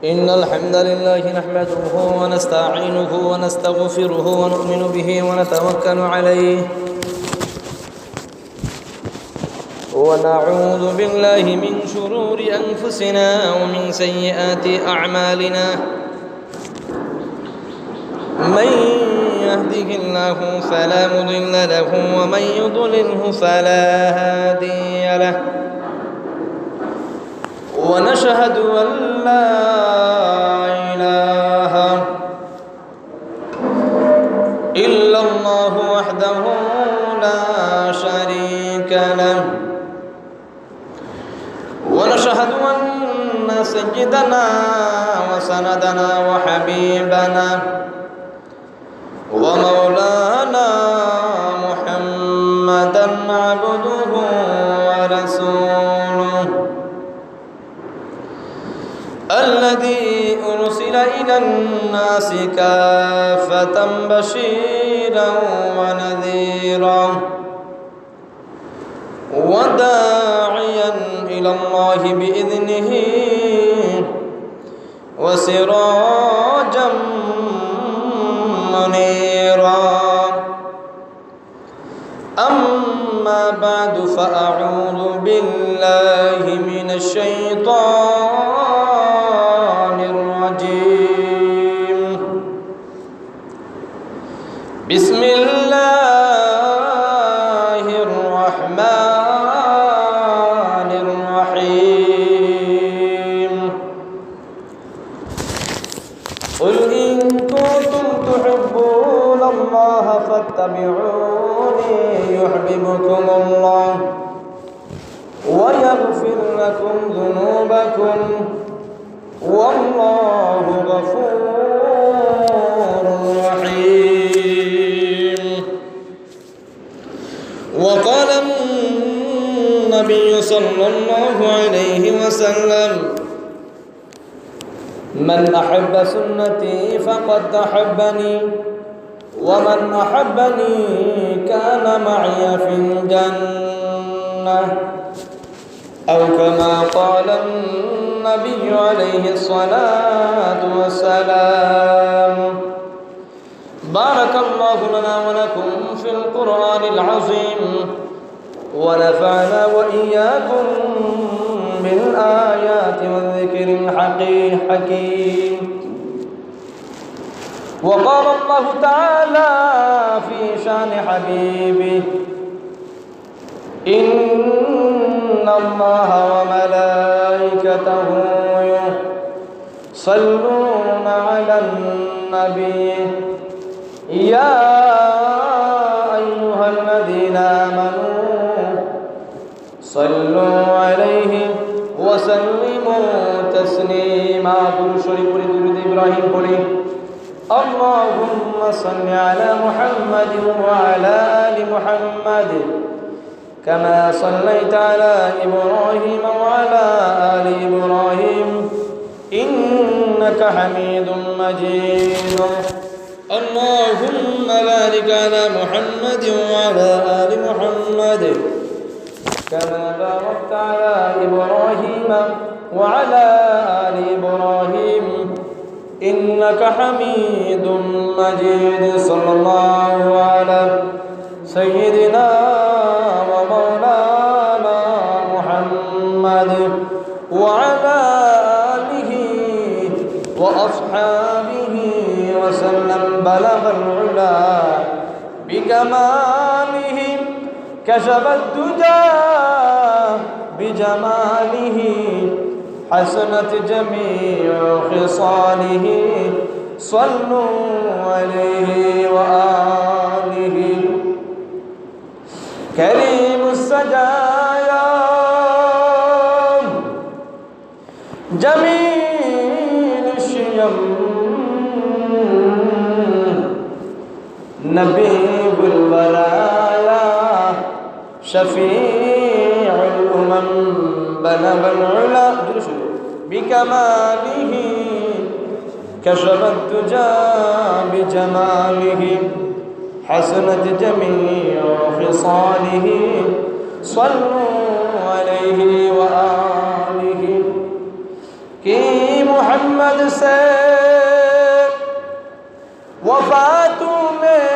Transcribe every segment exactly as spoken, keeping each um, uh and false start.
إن الحمد لله نحمده ونستعينه ونستغفره ونؤمن به ونتوكل عليه، ونعوذ بالله من شرور أنفسنا ومن سيئات أعمالنا. من يهده الله فلا مضل له، ومن يضلله فلا هادي له. ونشهد أن لا إله إلا الله وحده لا شريك له. ونشهد أن سيدنا وسندنا وحبيبنا ومولانا محمدا عبده ورسوله، الذي أرسل إلى الناس كافة بشيرا ونذيرا وداعيا إلى الله بإذنه وسراجا منيرا. أما بعد، فأعوذ بالله من الشيطان الرجيم. بسم الله الرحمن الرحيم. قل إن كنتم تحبون الله فاتبعوني يحببكم الله ويغفر لكم ذنوبكم والله غفور رحيم. وقال النبي صلى الله عليه وسلم: من أحب سنتي فقد أحبني، ومن أحبني كان معي في الجنة، أو كما قال النبي عليه الصلاة والسلام. بارك الله لنا ولكم في القرآن العظيم، ونفعنا وإياكم بالآيات والذكر الحكي-، الحكيم. وقال الله تعالى في شان حبيبه: إن الله وملائكته يصلون على النبي، يا أيها الذين آمنوا صلوا عليه وسلموا تسليما. দুরূদ শরীফ পড়ি, দুরূদ ইব্রাহিম পড়ি। اللهم صل على محمد وعلى آل محمد كما صليت على إبراهيم وعلى آل إبراهيم إنك حميد مجيد. اللهم بارك على محمد وعلى آل محمد كما باركت على إبراهيم وعلى آل إبراهيم إنك حميد مجيد. صلى الله على سيدنا ومولانا محمد وعلى آله وأصحابه وسلم. بلغ العلا بكماله، كشف الدجى بجماله، حسنت جميع خصاله، صلوا عليه وآله. كريم السجايا، جميل الشيم، نبي البرايا، شفيع الأمم، بلغ العلا بكماله، كشف الدجى بجماله، حسنت جميع خصاله، صلوا عليه وآله. كي محمد से वफा तू में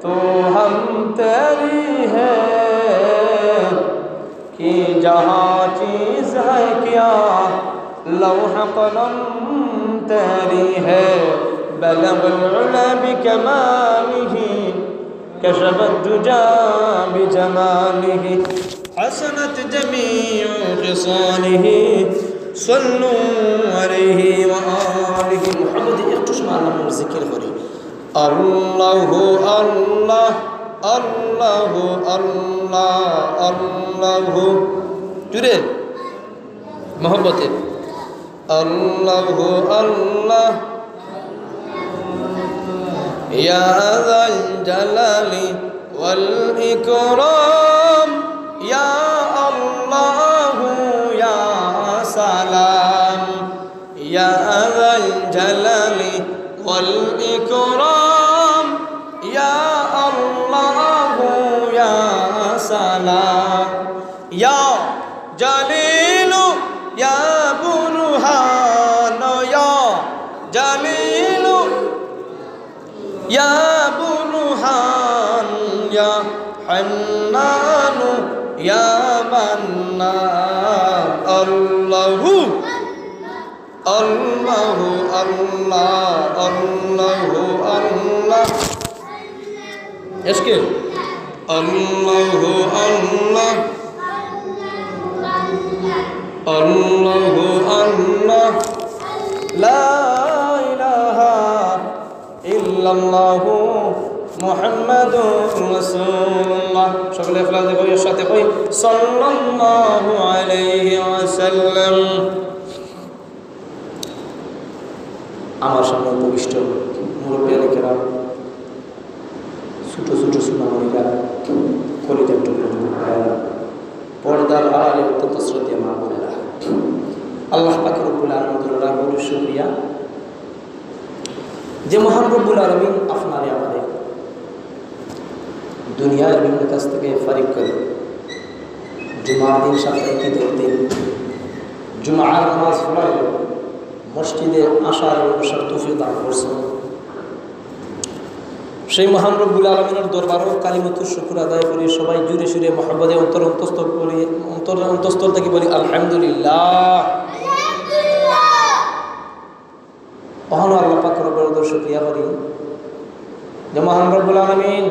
तो हम तेरी है, कि जहाँ चीज है क्या लौह कलम तेरी है। बलगल उला बिकमालिही, कशफत दुजा बिजमालिही, हसनत जमीउ खिसालिही, सल्लू अलैहि व आलिही। মুহাম্মদ, একটু সময় আল্লাহর নাম জিকির করি। আল্লাহু আল্লাহ, আল্লাহু আল্লাহ, আল্লাহু। জুরে, মহব্বতে। আল্লাহু আল্লাহ। ইয়া যাল জালালি ওয়াল ইকরাম, ইয়া আল্লাহু ইয়া সালাম, ইয়া যাল জালালি ওয়াল ইকরাম, ইয়া আল্লাহু ইয়া সালাম। ইয়া জালিলু ইয়া বুরহান, ইয়া জালিলু ইয়া বুরহান, ইয়া হান্নানু ইয়া মান্নান। আল্লাহু, আল্লাহু, আল্লাহ, আল্লাহু, আল্লাহ। এসকে আল্লাহু আল্লাহ, আল্লাহু আল্লাহ, লা ইলাহা ইল্লাল্লাহু মুহাম্মাদুর রাসূলুল্লাহ। সকলে ইখলাস দিয়ে কই, একসাথে কই, সাল্লাল্লাহু আলাইহি ওয়াসাল্লাম। আমার সামনে উপবিষ্ট মুরব্বিয়ানে কেরাম, ছোট ছোট সোনামণিরা, কলিজার টুকরা টুকরা ভাইরা, পর্দার আড়ালে অত্যন্ত শ্রদ্ধেয় মা বোনেরা, আল্লাহ পাক রব্বুল আলামিনের লাখো কোটি শুকরিয়া যে মহান রব্বুল আলামিন আপনারে আমারে দুনিয়ার বিভিন্ন কাজ থেকে ফারিগ করে জুমার দিন, সাপ্তাহিক ঈদের দিন জুমার নামাজ পড়ার মসজিদে আসার এবং বসার তৌফিক দান করছেন। সেই মহান রব্বুল আলামিনের দরবারও কালিমাতুর শুকুর আদায় করি, সবাই জুরে সুরে মহব্বতে অন্তর অন্তঃস্থল করি, অন্তর অন্তঃস্থল থেকে বলি আলহামদুলিল্লাহ। অহনো আল্লাহ পাক রব্বুল আলামিনের শুকরিয়া করি যে মহান রব্বুল আলামিন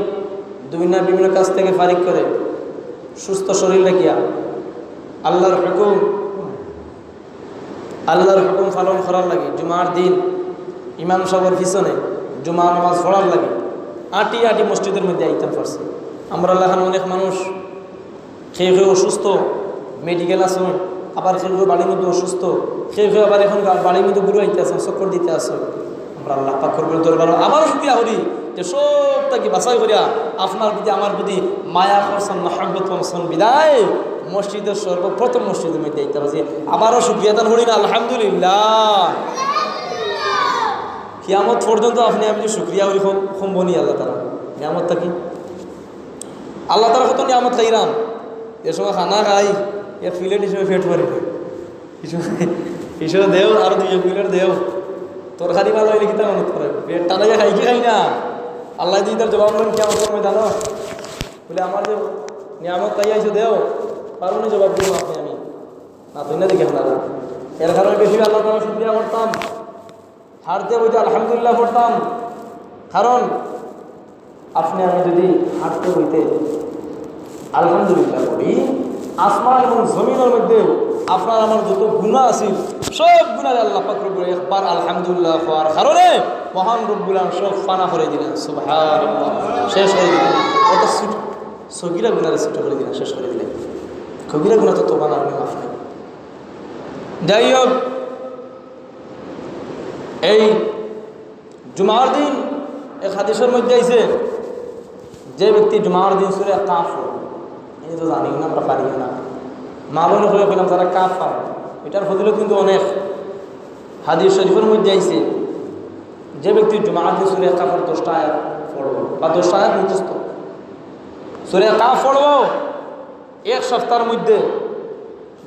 দুনিয়ার বিভিন্ন কাজ থেকে ফারিগ করে সুস্থ শরীর রাখিয়া আল্লাহর হুকুম, আল্লাহর হুকুম পালন করার লাগি জুমার দিন ইমাম সাহেবের পিছনে জুমা নামাজ পড়ার লাগি আটি আটি মসজিদের মধ্যে আইতাম পারছি। আমরা লাখান অনেক মানুষ, কেউ কেউ অসুস্থ, মেডিকেল আছে, আবার কেউ কেউ বাড়ির মধ্যে অসুস্থ, কেউ কেউ আবার এখন গা-, বাড়ির মধ্যে ঘুরে আইতে আছে, চক্কর দিতে আছে। আমরা আল্লাহ পাক রব্বুল দরবারো আবারও শুকরিয়া করি যে সব থাকি বাছাই করিয়া আপনার প্রতি আমার প্রতি মায়া করছেন, মহব্বত করছেন বিদায় মসজিদের সর্বপ্রথম মসজিদের মধ্যে আইতে পারছি। আবারও শুকরিয়া আদায় করি না, আলহামদুলিল্লাহ। কিয়ামত পর্যন্ত আপনি আমি যে শুকরিয়া করি কম-, কমবো নি আল্লাহ তাআলা নিয়ামত থাকি। আল্লাহ তাআলা কত নিয়ামত খাইরাম, এ সময় খানা খাই, এক প্লেট হিসেবে পেট ভরে না। কিছু, কিছু দেও, আরো দুই এক প্লেট দেও। তরকারি ভালা অইলে কিতা মনত করে? পেট টানাইয়া খাই কি খাই না? আল্লাহ যদি তার জবাব নেন কিয়ামতের ময়দানো, বলে, "আমার যে নিয়ামত তাই আইছো দেও, পারো নি জবাব দিব আপনি আমি?" না, তুই না দেখে আপনারা। এর কারণে বেশি আল্লাহ তাআলা শুকরিয়া করতাম। হাঁটতে বইতে আলহামদুলিল্লাহ পড়তাম, কারণ আপনি আমি যদি হাঁটতে বইতে আলহামদুলিল্লাহ পড়ি, আসমান এবং জমিনের মধ্যে আপনার আমার যত গুনাহ আছে, সব গুনাহ আল্লাহ পাক রব্বুল একবার আলহামদুলিল্লাহ হওয়ার কারণে মহান রব্বুল আলামিন সব ফানা করে দিলেন। সুবহানাল্লাহ, শেষ করে দিলেন। অর্থাৎ ছোট, সগিরা গুনাহ ছোট করে দিলেন, শেষ করে দিলেন। কবিরা গুনাহ তো তওবা না, মাফ নাই। যাই হোক, এই জুমার দিন এক হাদিসের মধ্যে আইছে, যে ব্যক্তি জুমার দিন সূরা কাফ পড়ে, এই তো জানি না, আমরা পারি না, মা বোন হয়ে পেলাম তারা কাফ পারে, এটার ফজিলত কিন্তু অনেক। হাদিস শরীফের মধ্যে আইছে, যে ব্যক্তি জুমার দিন সূরা কাফের দশটা আয়াত পড়বো বা দশটা আয়াত মুখস্থ, সূরা কাফ পড়বো, এক সপ্তাহের মধ্যে,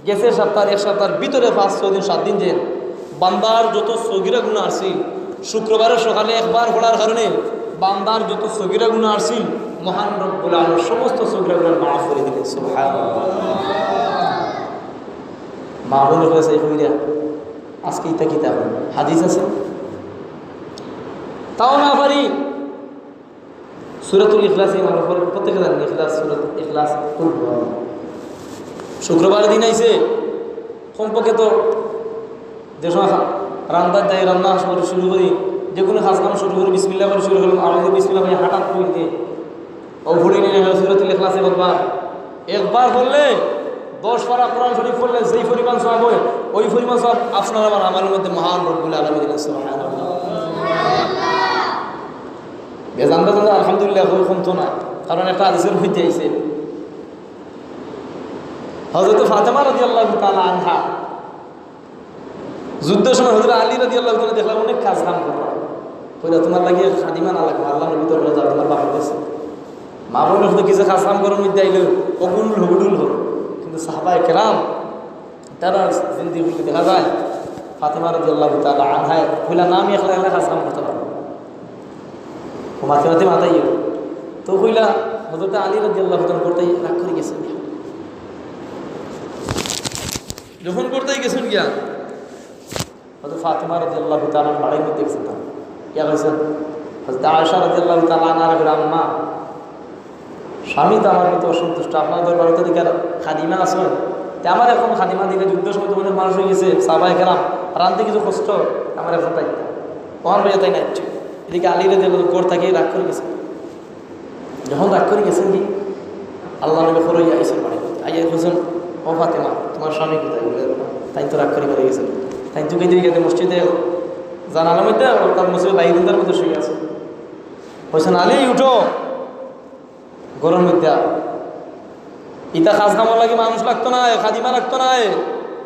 গেছে সপ্তাহ, এক সপ্তাহের ভিতরে পাঁচ ছয় দিন, সাত দিন যে বান্দার যত সগিরা গুনাহ আছিল, শুক্রবারে সকালে একবার পড়ার কারণে বান্দার যত সগিরা গুনাহ আছিল, মহান রব্বুল আলামিন সমস্ত সগিরা গুনাহ মাফ করি দিলেন। সুবহানাল্লাহ। মা বোন হয়ে সেই কইরা, আজকে ইতা কিতা? হাদিস আছে, তাও না পারি। সূরাতুল ইখলাস, এই আমরা পড়ি, প্রত্যেকে জানেন ইখলাস, সূরাতুল ইখলাস, কুল হুয়াল্লাহ। শুক্রবার দিন আইছে, কমপক্ষে তো যে সময় খা-, রান্নার যাই, রান্না শুরু, শুরু করি, যে কোনো কাজ কাম শুরু করি, বিসমিল্লাহ করি শুরু করলাম, আউযু বিসমিল্লাহ করি হঠাৎ করি দিয়ে, ও পড়ি নিলে সূরাতুল ইখলাস একবার, একবার পড়লে দশ পারা কোরআন শরীফ পড়লে যেই পরিমাণ সওয়াব হয়, ওই পরিমাণ সওয়াব আপনার আমার আমলের মধ্যে মহান রব্বুল আলামিন দিলেন। সুবহানাল্লাহ। বেজানরা তো আলহামদুলিল্লাহ কই, কমতো না, কারণ একটা হাদিসের মধ্যে আইছে, হযরত ফাতেমা রাদিয়াল্লাহু তাআলা আনহা যুদ্ধের সময় হযরত আলী রাদিয়াল্লাহু তাআলা দেখলা অনেক কাজ কাম কররা, কইলা, "তোমার লাগি খাদিমা না লাগবো, আল্লাহর নবী তো বলে যাও, তোমার বাপের কাছে।" মা বোন শুধু কিছু কাজ কাম করার মধ্যে আইলে অগুল হগুডুল করো, কিন্তু সাহাবায়ে কেরাম তারা জিন্দি হইলে দেখা যায় ফাতেমা রাদিয়াল্লাহু তাআলা আনহা কইলা, "না, আমি একলা একলা কাজ কাম করতে পারবো।" ও মাতে মাতে মাতাইও। তো কইলা, হযরত আলী রাদিয়াল্লাহু তাআলা করতেই রাগ করি গেছেন গিয়া। যখন করতেই গেছেন গিয়া, হযরত ফাতেমা রাদিয়াল্লাহু তাআলা বাড়ির মধ্যে গেছেন। ইয়া কইছেন, হযরত আয়েশা রাদিয়াল্লাহু তাআলা আনহার ঘরে, "আম্মা, স্বামী তো আমার প্রতি অসন্তুষ্ট, আপনার দরবারে তো দিকে খাদিমা আছেন, তে আমার এখন খাদিমা দিকে যুদ্ধের সময় তো অনেক মানুষ হয়ে গেছে, সাহাবায়ে কেরাম, রানতে কিছু কষ্ট, আমার এখন তাই, ওখান হয়ে তাই না ইচ্ছে।" এদিকে আলী রাদিয়াল্লাহু তাআলা ঘর থেকে রাগ করে গেছে। যখন রাগ করে গেছেন কি, আল্লাহ নবী ফরইয়া আইসেন বাড়ি। আইয়া বলছেন, "ও ফাতেমা, তোমার স্বামী কোথায়?" বলে, "তাই তো রাগ করে বাড়ি গেছেন।" তাই তো গেছে গেছে মসজিদে জানালার মধ্যে, তার মসজিদে বাইরে তার মধ্যে শুয়ে আছে। বলছেন, "আলী, উঠো, ঘরের মধ্যে আও। ইতা কাজ কামর লাগি মানুষ লাগতো না, খাদিমা লাগতো না,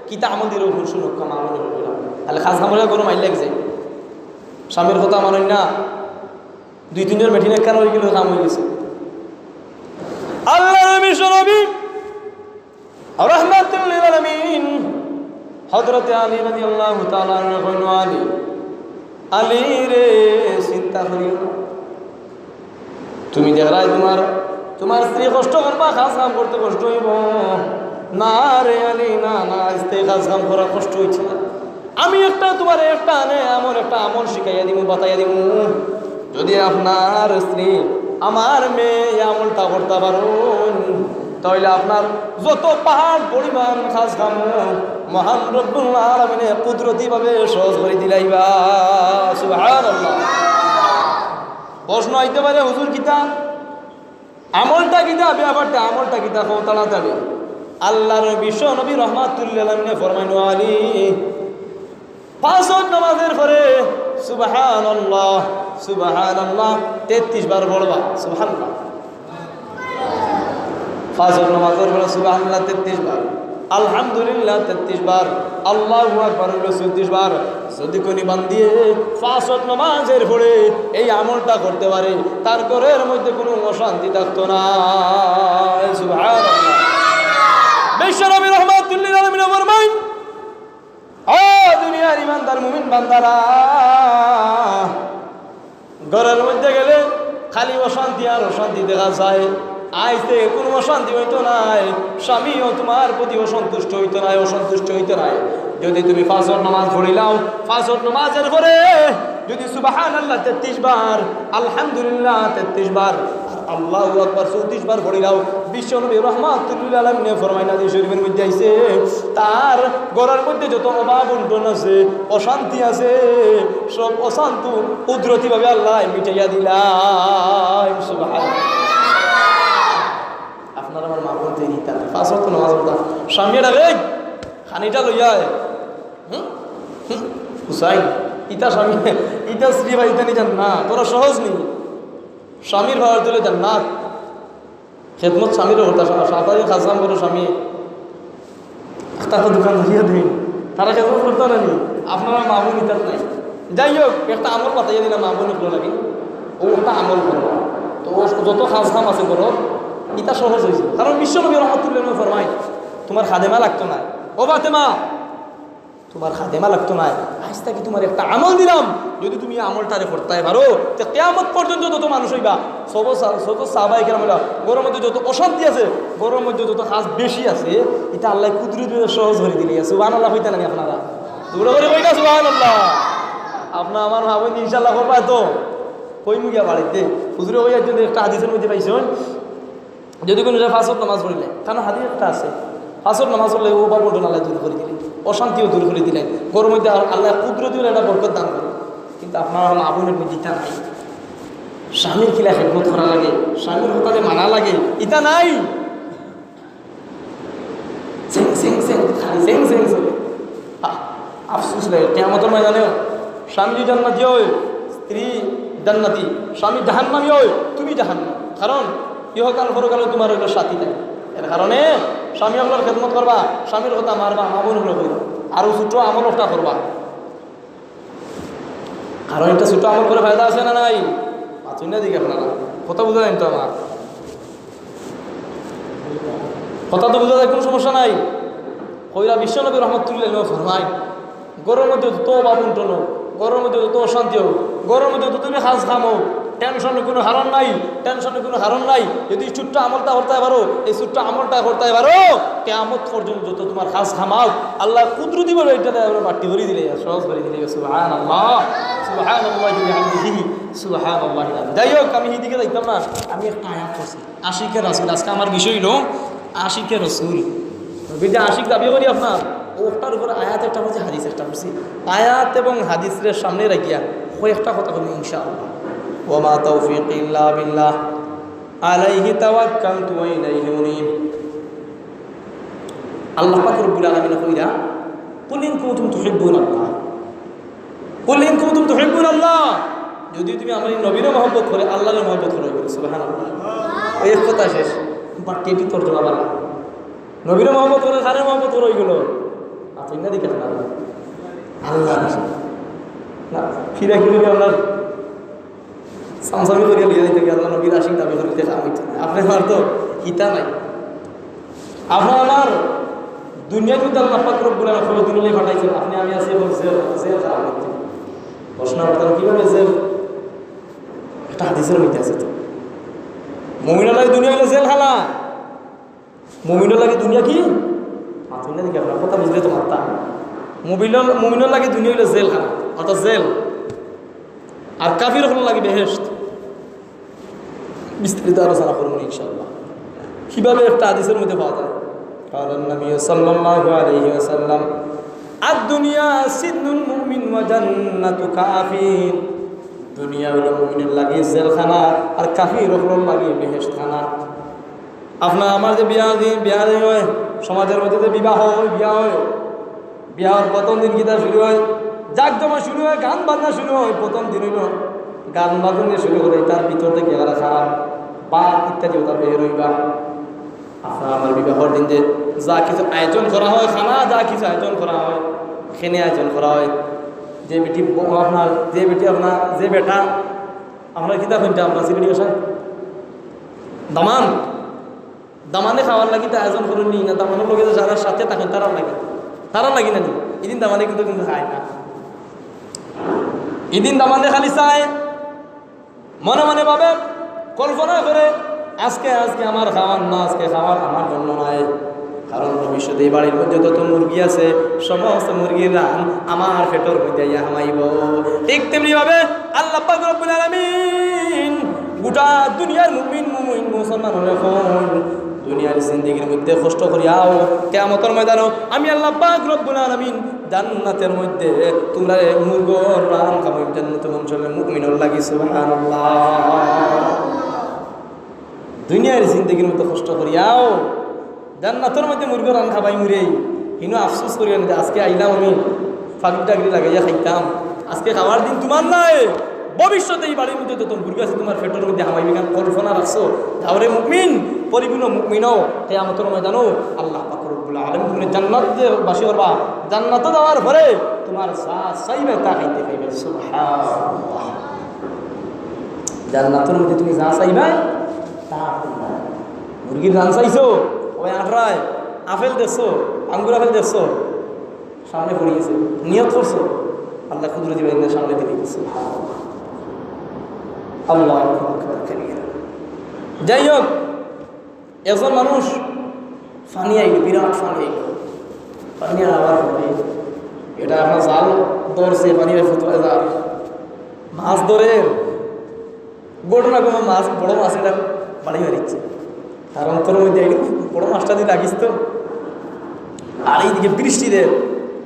কিতা আমল দিল, শুনো, কাম আমল হইল না। তাহলে কাজ কামর গরম আইলে এক যায়, স্বামীর কথা মানই না।" দুই তিনজন মিটিং একখান হয়ে গেল, কাম হয়ে গেছে। আল্লাহ নবী শরবি রহমাতুল লিল আলামিন হযরতে আলী রাদিয়াল্লাহু তাআলা আনহু কইল, "আলী, আলী রে, চিন্তা করিও না। তুমি দেখরায় তোমার, তোমার স্ত্রী কষ্ট করবা, কাজ কাম করতে কষ্ট হইব। না রে আলী, না, না, আইজ তে কাজ কাম করা কষ্ট হইছে না।" আমি একটা তোমার একটা আনে এমন একটা আমল শিখাইয়া দিমু, বাতাইয়া দিমু। যদি আপনার স্ত্রী, আমার মেয়ে এই আমলটা করতে পারুন, তাহলে আপনার যত পাহাড় পরিমাণ কাজ কাম মহান রব্বুল আলামিনে কুদরতি ভাবে সহজ করে দিলাইবা। সুবহানাল্লাহ। প্রশ্ন আইতে পারে, "হুজুর, কিতা?" আমলটা কিতা? ব্যাপারটা, আমলটা কিতা? কও তাড়াতাড়ি। আল্লাহর বিশ্ব নবী রহমাতুল্লিল আলামিনে ফরমাইন, "আলী, পাঁচ ওয়াক্ত নামাজের পরে সুবহানাল্লাহ, সুবহানাল্লাহ তেত্রিশ বার পড়বা।" সুবহানাল্লাহ। পাঁচ ওয়াক্ত নামাজের পরে সুবহানাল্লাহ তেত্রিশ বার, আলহামদুলিল্লাহ তেত্রিশ বার, আল্লাহু আকবার হইল চৌত্রিশ বার। যদি কোনো বান্দিয়ে পাঁচ ওয়াক্ত নামাজের পরে এই আমলটা করতে পারে, তার ঘরের মধ্যে কোনো অশান্তি থাকতো না। সুবহানাল্লাহ। বিশ্বনবী রহমাতুল্লিল আলামিন ফরমাইন, "ও দুনিয়ার ইমানদার মুমিন বান্দারা, ঘরের মধ্যে গেলে খালি অশান্তি আর অশান্তি দেখা যায়। আইজ তে কোনো অশান্তি হইতো নায়, স্বামীও তোমার প্রতি অসন্তুষ্ট হইতো নায়, অসন্তুষ্ট হইতো নায়। যদি তুমি পাঁচ ওয়াক্ত নামাজ পড়িলাও, পাঁচ ওয়াক্ত নামাজের পরে যদি সুবহানাল্লাহ তেত্রিশ বার, আলহামদুলিল্লাহ তেত্রিশ বার, আর আল্লাহু আকবার চৌত্রিশ বার পড়িলাও, বিশ্বনবী রহমাতুল্লিল আলামিনে ফরমাইন, হাদিস শরীফের মধ্যে আইছে, তার ঘরের মধ্যে যত অভাব অনটন আছে, অশান্তি আছে, সব অশান্তি কুদরতিভাবে আল্লাহ মিটাইয়া দিলাইন।" সুবহানাল্লাহ। আপনার আমার মা বোন তৈরি তার পাঁচ ওয়াক্ত নামাজ পড়তা, স্বামী ডাকে, "এই, খানিটা লইয়া আয়।" হুম? হুম? হুসাইন, ইতা স্বামী, ইতা স্ত্রী বা ইতা নি জান্নাত, তোরা সহজ নি। স্বামীর ভাড়া তুলে জান্নাত। খেদমত স্বামীরও করতা, সা-, সারাদিন কাজ কাম করো স্বামী। একটা তো দোকান ধরিয়া দিন। তারা খেদমত করতো না নি? আপনারা মা বোন ইতাত নাই। যাই হোক, একটা আমল বাতাইয়া দিলাম মা বোন অকলর লাগি। ও একটা আমল করো। তো ও যত কাজ কাম আছে করো, ইতা সহজ হইছে। কারণ বিশ্বনবী রহমাতুল্লিল আলামিন ফরমাইন, "তোমার খাদেমা লাগতো না।" ও ফাতেমা, তোমার খাদেমা লাগতো না। আজ থাকি তুমার একটা আমল দিলাম, যুদি তুমি আমলটারে করতায় পারো, তে কিয়ামত পর্যন্ত যত মানুষ অইবা, সব সা-, সব সাহাবায়ে কেরাম অইলা, ঘরর মধ্যে যত অশান্তি আছে, ঘরর মধ্যে যত কাজ বেশি আছে, ইতা আল্লায় কুদরতি সহজ করি দিলে। সুবহানাল্লাহ কইতা নানি আপনারা? জোরে করি কইতা সুবহানাল্লাহ। আপনা আমার মা বইন ইনশাআল্লাহ করবা তো? কইমু গিয়া বাড়িত। হুজুরে কইয়া দিছইন, একটা হাদিসর মধ্যে পাইছইন, যুদি কুনু জাগায় পাঁচ ওয়াক্ত নামাজ পড়িলে, কারণ হাদিস একটা আছে, পাঁচ ওয়াক্ত নামাজ পড়লে অভাব অনটন আল্লায় দূর করি দিলে, অশান্তিও দূর করি দিলে, ঘরর মধ্যে আল্লায় কুদরতি একটা বরকত দান করে। কিন্তু আপনার মা বইনর মধ্যে ইতা নাই। স্বামীর কিলা খেদমত করা লাগে, স্বামীর কথারে মানা লাগে, ইতা নাই। সেং, সেং, সেং, খালি সেং, সেং, সেং। আ-, আফসোস লাগে, কিয়ামতর ময়দানেও স্বামী যদি জান্নাতি অয়, স্ত্রী জান্নাতি, স্বামী জাহান্নামী অয়, তুমি জাহান্নামী। কারণ ইহকাল পরকালে তুমার অইলো সাথী নাই। এর কারণে স্বামী অকলর খেদমত করবা, স্বামীর কথা মানবা, মা বইন অকলরে কইবা। আর অউ ছোট আমল একটা করবা। কারণ ইটা ছোট আমল করে ফায়দা আছে না নাই? মাতইন না দেখি আপনারা। কথা বুঝা যাইন তো আমার? কথা তো বুঝা যায়, কুনু সমস্যা নাই। কইরা বিশ্বনবী রহমতুল্লাহ আলাইহি ফরমাইন, ঘরর মধ্যে যত অভাব অনটন অউক, ঘরর মধ্যে যত অশান্তি অউক, ঘরর মধ্যে যত তুমি কাজ কাম অউক, টেনশনর কুনু কারণ নাই, টেনশনর কুনু কারণ নাই। যুদি ছোট্ট আমলটা করতায় পারো, এই ছোট্ট আমলটা করতায় পারো, কিয়ামত পর্যন্ত যত তুমার কাজ কাম অউক, আল্লায় কুদরতি ভাবে ইটা বাট্টি করি দিলে, সহজ করি দিলে। সুবহানাল্লাহ, সুবহানাল্লাহি বিহামদিহি, সুবহানাল্লাহিল আযীম। যাই হোক, আমি হিদিকে যাইতাম না, আমি একটা আয়াত পড়ছি। আশিকে রাসূল, আজকে আমার বিষয় অইলো আশিকে রাসূল। নবীর যে আশিক দাবি করি আপনার, অটার উপর আয়াত একটা পড়ছি, হাদিস একটা পড়ছি। আয়াত এবং হাদিসরে সামনে রাখিয়া কয়েকটা কথা কইমু ইনশাআল্লাহ। ওয়া মা তাওফীকি ইল্লা বিল্লাহ, আলাইহি তাওয়াক্কালতু ওয়া ইলাইহি উনীব। আল্লাহ পাক রব্বুল আলামিন কইরা, "কুল ইন কুনতুম তুহিব্বুনাল্লাহ।" "কুল ইন কুনতুম তুহিব্বুনাল্লাহ।" যুদি তুমি আমার এই নবীরে মহব্বত করো, আল্লাহরে মহব্বত করো, বলো, সুবহানাল্লাহ। এই এক কথা শেষ। বাট্টি তর্জমা বালা। নবীরে মহব্বত করো, কারে মহব্বত করো, অইগুলো। আচ্ছা, ইন্না দিকে না। আল্লাহ। না, ফিরা কি করি আমরা? সামসামি করিয়া লইয়া যাইতে গিয়া আল্লাহ নবীর আশিক দাবি করিতে কাম অইতো না। আপনে আমার তো ইতা নাই। আপনার আমার দুনিয়ার মধ্যে আল্লাহ পাক রব্বুল আলামিন কতদিন অইলে পাঠাইছইন, আপনে আমি আছি অখন জেল, জেল খানার মধ্যে। প্রশ্ন করতাম, কিভাবে জেল? একটা হাদিসর মধ্যে আছে তো। মুমিনর লাগি দুনিয়া অইলো জেলখানা। মুমিনর লাগি দুনিয়া কি? মাতইন না দেখি আপনারা, কথা বুঝলে তো মাততা। মুমিনর, মুমিনর লাগি দুনিয়া অইলো জেলখানা, অর্থাৎ জেল। আর কাফির অকলর লাগি বেহেশত। বিস্তারিত আলোচনা করমু ইনশাআল্লাহ। কিভাবে একটা হাদিসর মধ্যে পাওয়া যায়? قال النبي صلى الله عليه وسلم, الدنيا سجن المؤمن وجنة الكافر। দুনিয়া অইলো মুমিনর লাগি জেলখানা, আর কাফির অকলর লাগি বেহেশতখানা। আপনার আমার যে বিয়া দি-, বিয়া দি অয়, সমাজর মধ্যে যে বিবাহ অয়, বিয়া অয়, বিয়ার প্রথম দিন কিতা শুরু অয়? জাকজমক শুরু অয়, গান বাজনা শুরু অয়। প্রথম দিন অইলো গান বাজনা শুরু করে, তার ভিতর থাকি এরা খারাপ বাত ইত্যাদি কথা বের অইবা। আপনার আমার বিবাহর দিন যে যা কিছু আয়োজন করা অয়, খানা যা কিছু আয়োজন করা অয়, খেনে আয়োজন করা অয়, যে বেটি ব-, আপনার, যে বেটি আপনার, যে বেটা, আপনার কিতা কইতা, আপনার সিলেটি ভাষা? দামান। দামানে খাওয়ার লাগি তো আয়োজন করইন নি, না দামানর লগে যে যারা সাথে থাকইন তারার লাগি, তারার লাগি না নি? ইদিন দামানে কিন্তু, কিন্তু খায় না। ইদিন দামানে খালি চায়, মনে মনে ভাবে, কল্পনা করে, আজকে, আজকে আমার খাওয়ার না, আজকে খাওয়ার আমার জন্য নাই। কারণ ভবিষ্যতে এই বাড়ির মধ্যে যত মুরগি আছে, সমস্ত মুরগির রান আমার পেটর মধ্যে আইয়া হামাইবো। ঠিক তেমনি ভাবে আল্লাহ পাক রব্বুল আলামিন গোটা দুনিয়ার মুমিন, মুমিন মুসলমান অকলরে কইন, দুনিয়ার জিন্দেগির মধ্যে কষ্ট করিয়াও, কিয়ামতর ময়দানো আমি আল্লাহ পাক রব্বুল আলামিন জান্নাতর মধ্যে তুমরারে মুরগর রান খাবাইমু, জান্নাতুল মানষির মুমিনর লাগি। সুবহানাল্লাহ। দুনিয়ার জিন্দেগির মধ্যে কষ্ট করিয়াও জান্নাতর মধ্যে মুরগর রান খাবাইমুরে। হিনো আফসোস করিও না যে আজকে আইলাম আমি ফাগড়ি টাগড়ি লাগাইয়া খাইতাম, আজকে খাওয়ার দিন তুমার নাই। ভবিষ্যতে এই বাড়ির মধ্যে যত মুরগি আছে তুমার পেটর মধ্যে হামাইবো, ইখান কল্পনা রাখছো? তাইলে মুমিন, পরিপূর্ণ মুমিনও কিয়ামতর ময়দানো আল্লাহ পাক রব্বুল আলামিন তুমরারে জান্নাতবাসী করবা। জান্নাতো যাওয়ার পরে তুমার যা চাইবায় তা খাইতে পাইবায়। সুবহানাল্লাহ। জান্নাতর মধ্যে তুমি যা চাইবায় তা পাইবায়। মুরগির রান চাইছো, ওই আটরায় আপেল দেখছো, আঙ্গুর আপেল দেখছো, সামনে পড়ি গেছে, নিয়ত করছো, আল্লাহ কুদরতি বাহিনীর সামনে দিয়ে দিচ্ছে। আল্লাহু আকবার কাবীরা। যাই হোক, একজন মানুষ পানি আইল, বিরাট পানি আইল। পানি আনার পরে এটা আপনার জাল ধরছে, পানি ফুটে যায়, মাছ ধরে। ঘটনা কোনো মাছ, বড় মাছ এটা বাড়ি মারিচ্ছে। তার অন্তরের মধ্যে আইল, বড় মাছটা দিয়ে লাগিস তো। আর এইদিকে বৃষ্টি দের,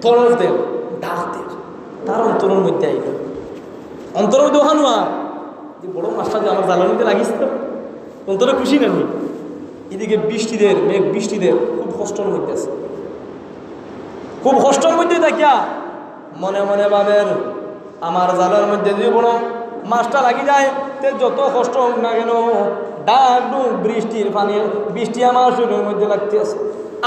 তরফ দের, ডাক দের। তার অন্তরের মধ্যে আইল, অন্তরের মধ্যে ওখানো আর যে বড় মাছটা দিয়ে আমার জালের মধ্যে লাগিস তো। অন্তরে খুশি নানি? এদিকে বৃষ্টি দের, মেঘ বৃষ্টি দের, খুব কষ্টর মধ্যে আছে। খুব কষ্টর মধ্যে থাকিয়া মনে মনে ভাবের, আমার জালের মধ্যে যদি বড় মাছটা লাগি যায়, তে যত কষ্ট হোক না কেন, ডাক ডুক বৃষ্টির পানি, বৃষ্টি আমার শরীরের মধ্যে লাগতে আছে।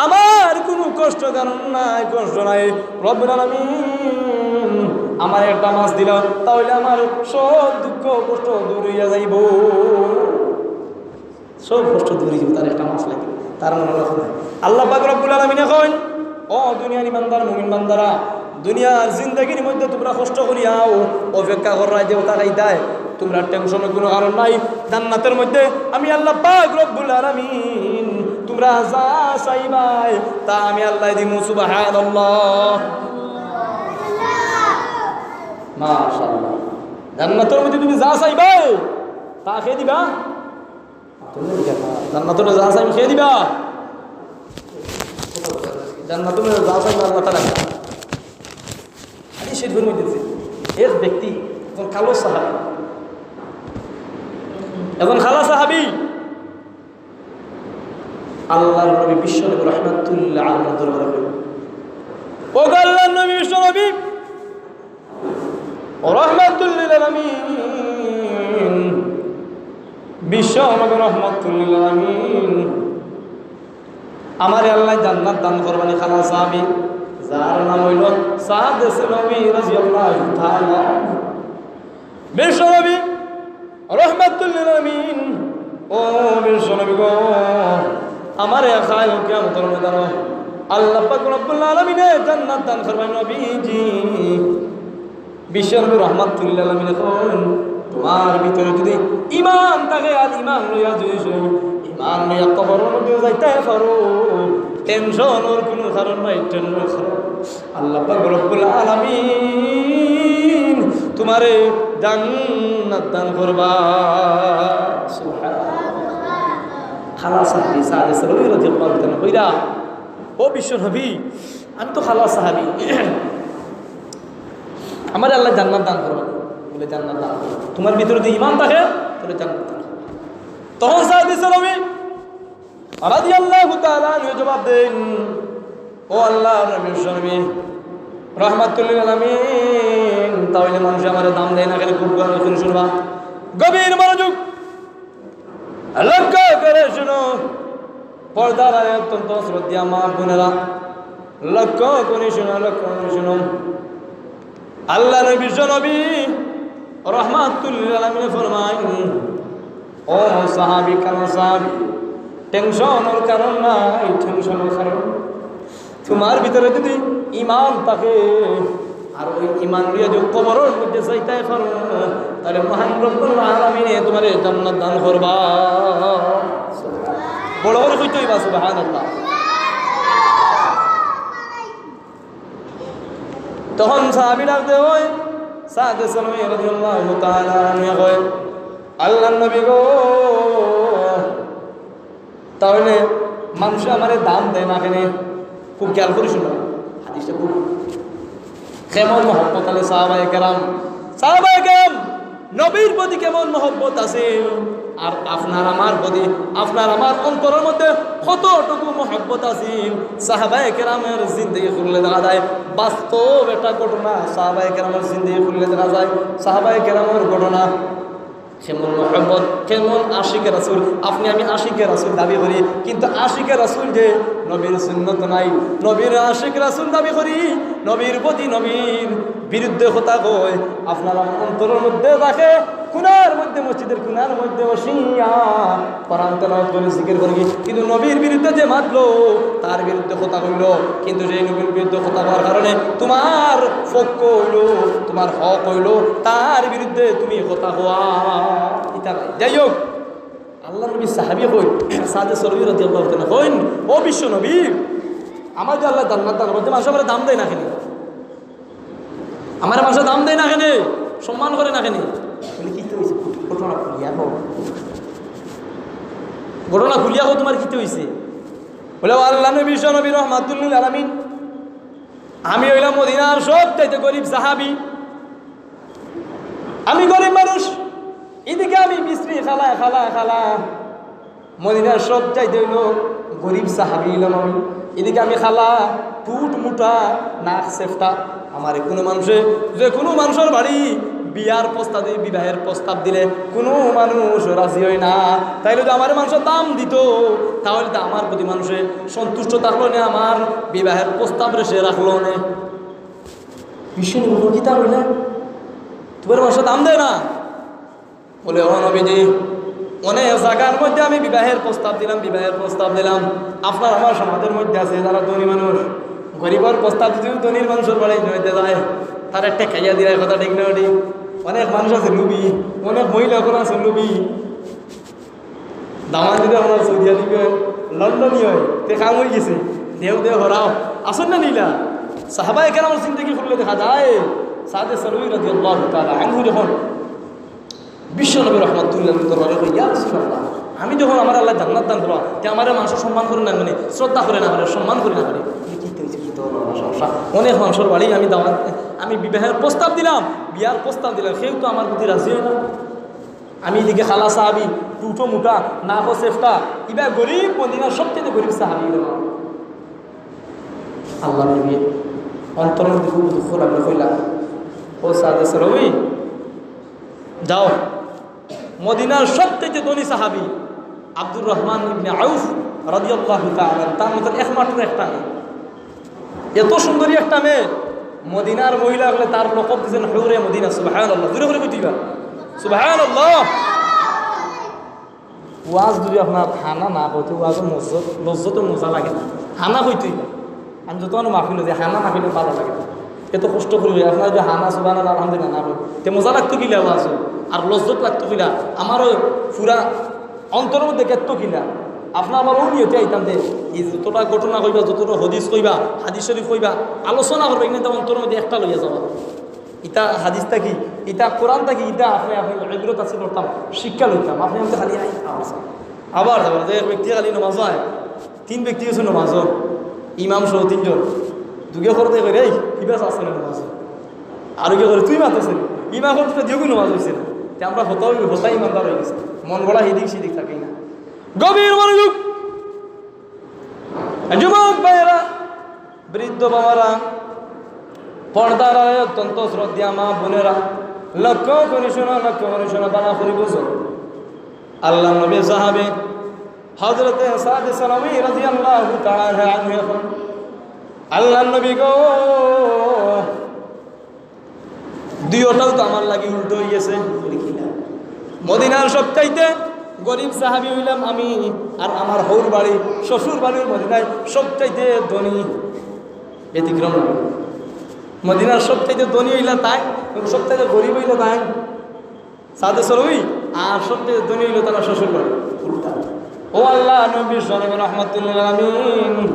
আমার কোনো কষ্ট কারণ নাই, কষ্ট নাই। রব্বুল আলামিন আমার একটা মাছ দিল, তাহলে আমার সব দুঃখ কষ্ট দূর হইয়া যাইব। সব কষ্ট দূর হইব, তার একটা মাছ লাগে, তার মনে রাখো না। আল্লাহ পাক রব্বুল আলামিন এখন, ও দুনিয়ার ইমানদার মুমিন বান্দারা, দুনিয়ার জিন্দেগির মধ্যে তোমরা কষ্ট করিয়াও অপেক্ষা কররায় যে ওটা খাইতায়, তোমরা টেনশনের কোনো কারণ নাই। জান্নাতের মধ্যে আমি আল্লাহ পাক রব্বুল আলামিন তোমরা যা চাইবায় তা আমি আল্লাহ দিমু। সুবহানাল্লাহ, মাশাআল্লাহ। জান্নাতের মধ্যে তুমি যা চাইবায় তা খেয়ে দিবা। জান্নাতুল যা চাইবা খেয়ে দিবা। জান্নাতুল যা চাইবা আল্লাহ তাআলা। হাদিস শরীফের মধ্যে আছে, এক ব্যক্তি, একজন কালো সাহাবী, একজন কালা সাহাবী আল্লাহর নবী বিশ্বনবী রহমাতুল্লিল আলামিন দরবারে গেল। ও গো আল্লাহর নবী বিশ্বনবী, রহমাতুল্লিল আলামিন, বিশ্বনবী রহমাতুল্লিল আলামিন, আমারে আল্লাহ জান্নাত দান করবানি। কালা সাহাবী, যার নাম হইল সাদ সেলবী রাদিয়াল্লাহু তাআলা আনহু। বিশ্বনবী রহমাতুল্লিল আলামিন, ও বিশ্বনবী গো, আমারে কাইল কিয়ামতর ময়দানো আল্লাহ পাক রব্বুল আলামিনে জান্নাত দান করবানি নবীজি। বিশ্বনবী রহমাতুল্লিল আলামিনে কইন, তোমার ভিতরে যদি ইমান থাকে আর ইমান লইয়া যদি শুনো, ইমান লইয়া কবরর মধ্যে যাইতে পারো, টেনশনর কোনো কারণ নাই, টেনশন। আল্লাহ পাক রব্বুল আলামিন তোমারে জান্নাত দান করবা। সুবহানাল্লাহ। কালা সাহাবী সাদ সেলবী রাদিয়াল্লাহু তাআলা আনহু কইরা, ও বিশ্বনবী, আমি তো কালা সাহাবী, আমারে আল্লাহ জান্নাত দান করবা। বলে, জান্নাত দান করবা। তোমার ভিতরে যদি ইমান থাকে, তাহলে জান্নাত দান করবা। তখন সাদ সেলবী রাদিয়াল্লাহু তাআলা আনহু জবাব দেন, ও আল্লাহর নবী, বিশ্বনবী রহমাতুল্লিল আলামিন, তাহলে মানুষ আমারে দাম দেয় না কেনে? খুব গভীর করে শুনবা, গভীর মনোযোগ, লক্ষ্য করে শুনো। পর্দার আড়ালে অত্যন্ত শ্রদ্ধেয় মা বোনেরা, লক্ষ্য করে শুনো, লক্ষ্য করে শুনো। আল্লাহর নবী বিশ্বনবী রহমাতুল্লিল আলামিনে ফরমাইন, ও সাহাবী, কালা সাহাবী, টেনশনর কারণ নাই, টেনশনর কারণ। তোমার ভিতরে যদি ইমান থাকে, আর ওই ইমান লইয়া যদি কবরর মধ্যে যাইতে পারো, তাহলে মহান রব্বুল আলামিনে তোমারে জান্নাত দান করবা। বড় করে কইতে হইবা, সুবহানাল্লাহ। তখন সাহাবী ডাক দেয়, ওই সাদ সেলবী রাদিয়াল্লাহু তাআলা আনহু কয়, আল্লাহর নবী গো, তাহলে মানুষে আমারে দাম দেয় না কেনে? খুব খেয়াল করে শুনো, হাদিসটা খুব কেমন মহব্বত আলে সাহাবায়ে কেরাম, সাহাবায়ে কেরাম নবীর প্রতি কেমন মহব্বত আছিল, আর আপনার আমার প্রতি, আপনার আমার অন্তরের মধ্যে কতটুকু মহব্বত আছিল। সাহাবায়ে কেরামের জিন্দেগি খুললে দেখা যায়, বাস্তব একটা ঘটনা, সাহাবায়ে কেরামের জিন্দেগি খুললে দেখা যায়, সাহাবায়ে কেরামের ঘটনা। কেমন মহব্বত, কেমন আশিকে রাসূল। আপনি আমি আশিকে রাসূল দাবি করি, কিন্তু আশিকে রাসূল যে নবীর সুন্নত নাই, নবীর আশিক রাসুল দাবি করি, নবীর প্রতি নবীর বিরুদ্ধে কথা কয়, আপনার অন্তরর মধ্যে থাকে, কোনার মধ্যে, মসজিদর কোনার মধ্যে বসিয়া কোরআন তেলাওয়াত করে, জিকির করে, কিন্তু নবীর বিরুদ্ধে যে মাতলো, তার বিরুদ্ধে কথা কইলো, কিন্তু সেই নবীর বিরুদ্ধে কথা কওয়ার কারণে তোমার পক্ষ অইলো, তোমার হক অইলো, তার বিরুদ্ধে তুমি কথা কওয়া, ইটা নাই। যাই হোক, আল্লাহর নবীর সাহাবী কইন, সাদে সরবি রাদিয়াল্লাহু তাআলা কইন, "ও বিশ্ব নবী, আমার যে আল্লাহ জান্নাত দান করছে, মানুষ আমারে দাম দেয় না কেনে? আমারে মানুষ দাম দেয় না কেনে? সম্মান করে না কেনে?" বলে, "কিতা অইছে? ঘটনা খুলিয়া কও, ঘটনা খুলিয়া কও, তোমার কিতা অইছে?" বলে, "ও আল্লাহ নবী, বিশ্ব নবী, রহমাতুল্লিল আলামিন, আমি অইলাম মদিনার সবচাইতে গরিব সাহাবী, আমি গরিব মানুষ, এদিকে আমি মিস্ত্রি খালা, খালা, খালা, মদিনার সবচাইতে অইলো গরিব সাহাবী অইলাম আমি, এদিকে আমি খালা, টুট মুটা, নাক সেফটা, আমারে কুনু মানষে, যে কুনু মানষর বাড়ি বিয়ার প্রস্তাব দি-, বিবাহের প্রস্তাব দিলে কুনু মানুষ রাজি অয় না, তাইলে যদি আমারে মানষে দাম দিত, তাইলে তো আমার প্রতি মানষে সন্তুষ্ট থাকলো নে, আমার বিবাহের প্রস্তাবরে সে রাখলো নে।" বিশ্ব নবী বলেন, "কিতা কইলা? তোমার মানষে দাম দেয় না?" বলে, "ও নবীজি, অনেক জাগার মধ্যে আমি বিবাহের প্রস্তাব দিলাম, বিবাহের প্রস্তাব দিলাম। আপনার আমার সমাজর মধ্যে আছে যারা ধনী মানুষ, গরিবর প্রস্তাব যদিও ধনীর মানষর বাড়ি নিতে যায়, তারে ঠেকাইয়া দিলে কথা ঠিক না ঠিক। অনেক মানুষ আছে লুবি, অনেক মহিলা অকল আছে লুবি। দামান যদি আপনার সৌদি আরবি অয়, লন্ডনি অয়, তে কাম অই গেছে। দেও দেও হরাও, আসুন না নীলা।" সাহাবায়ে কেরামর জিন্দেগি খুললে দেখা যায়, সাদে সরবি রাদিয়াল্লাহু তাআলা আনহু যখন বিশ্ব নবী রহমাতুল্লিল আলামিন দরবারে কই, "ইয়া রাসূলুল্লাহ, আমি যখন আমার আল্লাহ জান্নাত দান করবা, তে আমারে মানষে সম্মান করে না কেনে, শ্রদ্ধা করে না কেনে, সম্মান করে না কেনে?" বলে, "কিতা অইছে, কিতা অইলো, আমার সমস্যা? অনেক মানষর বাড়ি আমি দাওয়াত, আমি বিবাহের প্রস্তাব দিলাম, বিয়ার প্রস্তাব দিলাম, কেউ তো আমার প্রতি রাজি অয় না। আমি এদিকে খালা সাহাবী, টুটো মুটা, নাকও সেফটা, ইবা গরিব, মদিনার সবচেয়ে গরিব সাহাবী অইলাম।" আল্লাহর নবী অন্তরর মধ্যে খুব দুঃখ লাগলো, কইলা, "ও সাদে সরবি, যাও, মদিনার সবচেয়ে ধনী সাহাবী আব্দুর রহমান ইবনে আউফ রাদিয়াল্লাহু তাআলা আনহু, তার মতো একমাত্র একটা মেয়ে, এত সুন্দরী একটা মেয়ে, মদিনার মহিলা অকলে তার লকব দিছেন হুরে মদিনা।" সুবহানাল্লাহ, জোরে করি কইতা অইবা, সুবহানাল্লাহ। ওয়াজ যদি আপনার হানা না কইতে, ওয়াজর মজ্জ-, লজ্জতে মজা লাগে না। হানা কইতে অইবা। আমি যত মানুষ মাহফিল অই যে হানা না কইলে ভালা লাগে না। এত কষ্ট করি অই, আপনারা যদি হানা, সুবহানাল্লাহ, আলহামদুলিল্লাহ না কইন, তে মজা লাগতো কিলা ওয়াজ? আর লজ্জত লাগতো কিলা? আমারও পুরা অন্তরর মধ্যে গেতো কিলা? আপনার আমার অউ নিয়তে আইতাম যে এই যতটা ঘটনা কইবা, যতটা হাদিস কইবা, হাদিস শরীফ কইবা, আলোচনা করবা, ইগুইন অন্তরর মধ্যে একটা লইয়া যাওয়া। ইটা হাদিস থাকি, ইটা কোরআন থাকি, ইটা আপনে আপনে ইবরত হাসিল করতাম, শিক্ষা লইতাম। আপনে আমি খালি আই, আবার যাই। আবার যাবার যে এক ব্যক্তি খালি নমাজ অয়, তিন ব্যক্তি গেছে নমাজ, ইমাম সহ তিনজন, দুগে করতে কইরে, "এই, কিবা আছে না নমাজ?" আর কি করে, "তুই মাতছ না।" ইমাম করতে দিও নমাজ অইছে না। তে আমরা হতা অই, হতা ইমানদার অই গেছি। মন গড়া হিদিক সিদিক থাকি না। গভীর মনোযোগ। যুবক ভাইরা, বৃদ্ধ বাবারা, পর্দার আড়ালে অত্যন্ত শ্রদ্ধা মা বোনেরা, লক্ষ্য করি শোনো, লক্ষ্য করি শোনো, ভালা করি বুঝো। আল্লাহর নবী সাহাবী হযরতে সাদ সালামী রাদিয়াল্লাহু তাআলা আনহু এখন, "আল্লাহর নবী গো, দুইওটাও তো আমার লাগি উল্টো অই গেছে।" মদিনার সবচাইতে গরিব সাহাবী অইলাম আমি, আর আমার হউর বাড়ি, শ্বশুর বাড়ির মদিনায় সবচাইতে ধনী, ব্যতিক্রম না। মদিনার সবচাইতে ধনী অইলা তাইন, এবং সবচাইতে গরিব অইলা তাইন। সাদে সরবি, আর সবচেয়ে ধনী অইলো তার শ্বশুর বাড়ি। উল্টা। ও আল্লাহ, নবী সালামী রহমাতুল্লিল আলামিন,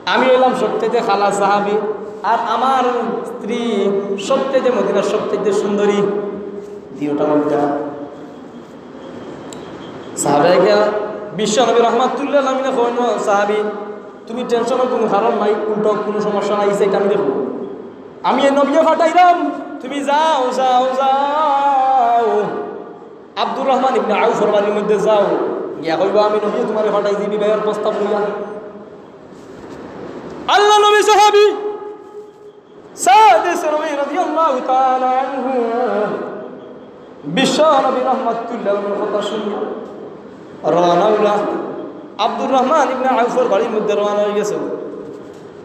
আমি অইলাম সবচেয়ে খালা সাহাবী, আর আমার স্ত্রী সবচেয়ে মদিনার সবচেয়ে সুন্দরী। দুইওটা উল্টা। সাহাবায়ে কেরাম, বিশ্ব নবী রহমাতুল্লিল আলামিনে কইন, "সাহাবী, তুমি টেনশনর কুনু কারণ নাই, উল্টা কুনু সমস্যা নাই, ইচ্ছা ইটা আমি দেখমু।" আমি এই নবীরে পাঠাইলাম, তুমি যাও, যাও, যাও। আব্দুর রহমান ইবনে আউফর বাড়ির মধ্যে যাও, গিয়া কইবা, "আমি নবী তোমারে পাঠাইছি বিবাহের প্রস্তাব লইয়া।" আল্লাহর নবী সাহাবী সাদে সরবি রাদিয়াল্লাহু তাআলা আনহু বিশ্ব নবী রহমাতুল্লিল আলামিনর কথা শুনিয়া রওয়ানা অইলা। আব্দুর রহমান ইবনে আউফর বাড়ির মধ্যে রওয়ানা অইগেছইন।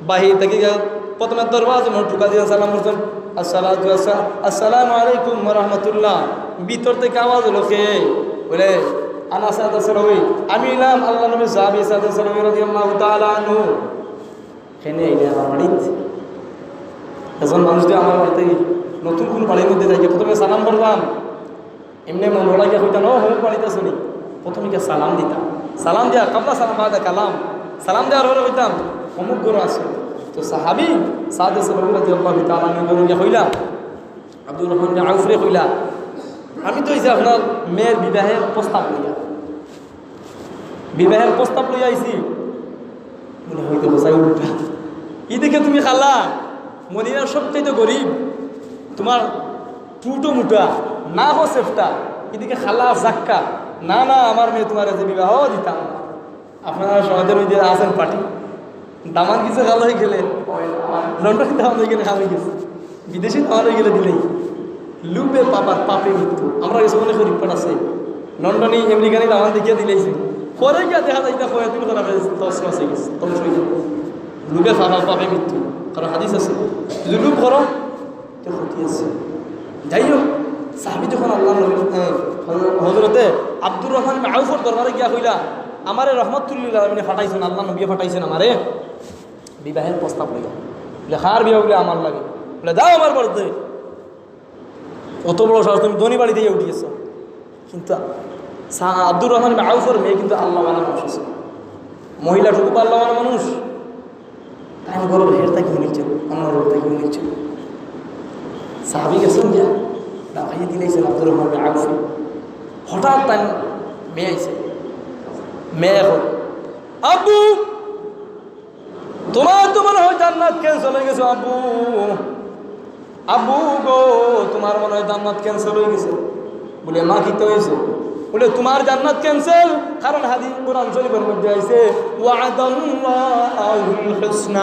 বাহির থাকি গিয়া প্রথমে দরওয়াজার মুখো ঠুকা দিয়া সালাম করছইন, "আসসালাতু আসসা-, আসসালামু আলাইকুম ওয়া রাহমাতুল্লাহ।" ভিতর থাকি আওয়াজ অইলো, "কে?" বলে, "আনা সাদ আস-সালামি, আমি অইলাম আল্লার নবীর সাহাবী সাদ আস-সালামি রাদিয়াল্লাহু তাআলা আনহু।" কেনে আইলে আমার বাড়িত? একজন মানুষ যদি আমার বাড়িত নতুন কুনু বাড়ির মধ্যে যাইগি, প্রথমে সালাম করতাম, এমনে মন ভরা গিয়া কইতাম, "ও, অমুক বাড়িত আছো নি?" প্রথমে গিয়া সালাম দিতাম, সালাম দিয়া, কাবলা সালাম বাদে কালাম, সালাম দেওয়ার পরে কইতাম, "অমুক ঘরো আছো।" তো সাহাবী সাদ আস-সালামি রাদিয়াল্লাহু তাআলা আনহু ঘরো গিয়া কইলা, আব্দুর রহমান বিন আউফরে কইলা, "আমি তো অইছে আপনার মেয়ের বিবাহের প্রস্তাব লইয়া, বিবাহের প্রস্তাব লইয়া আইছি।" বলে, "অইতো কছাই উল্টা। ইদিকে তুমি কালা, মদিনার সবচাইতে গরিব, তুমার ঠুটো মুটা, নাকও সেফটা, ইদিকে কালা জাক্কা। না, না, আমার মেয়ে তুমারে যে বিবাহ দিতাম না।" আপনারা সমাজর মধ্যে আছেন পার্টি, দামান কিছু কালা অইগেলে, লন্ডনি দামান অইগেলে কালা অইগেছে, বিদেশি দামান অইগেলে দিলেই। লোভে বাবার পাপে মৃত্যু। আমরা কিছু মনে করি রিপোর্ট আছে, লন্ডনি আমেরিকানি দামান দেখিয়া দিলাইছে, পরে গিয়া দেখা যায় ইটা কয়েকদিন করা তছনছ অইগেছে, ধ্বংস অইগেছে। লোভে বাবার পাপে মৃত্যু, কারণ হাদিস আছে, যদি লোভ করো, তে ক্ষতি আছে। যাই হোক, সাহাবী যখন আল্লার নবী, আহ, হজরতে আব্দুর রহমান ইবনে আউফর দরবারে গিয়া কইলা, "আমারে রহমাতুল লিল আলামিনে পাঠাইছইন, আল্লার নবীয়ে পাঠাইছইন আমারে বিবাহের প্রস্তাব লইয়া।" বলে, "কার বিয়া?" বলে, "আমার লাগি।" বলে, "দাও আমার বাড়িত।" অত বড় সাহস, তুমি ধনী বাড়িত গিয়া উঠি গেছো। কিন্তু সা-, আব্দুর রহমান ইবনে আউফর মেয়ে কিন্তু আল্লাওয়ালা মানুষ আছিল। মহিলা খুব আল্লাওয়ালা মানুষ। তাইন ঘরর হের থাকি হুনিছইন, অন্য ঘর থাকি হুনিছইন। সাহাবী গেছইন গিয়া, দাওয়াত দিলাইছইন আব্দুর রহমান ইবনে আউফ। হঠাৎ তাইন মেয়ে আইছে। মেয়ে কয়, "আব্বু, তুমার তো মনে হয় জান্নাত cancel অইগেছে আব্বু। আব্বু গো, তুমার মনে হয় জান্নাত cancel অইগেছে।" বলে, "মা, কিতা অইছে?" বলে, "তুমার জান্নাত cancel, কারণ হাদিস কোরআন শরীফর মধ্যে আইছে, ওয়াদাল্লাহুল হুসনা।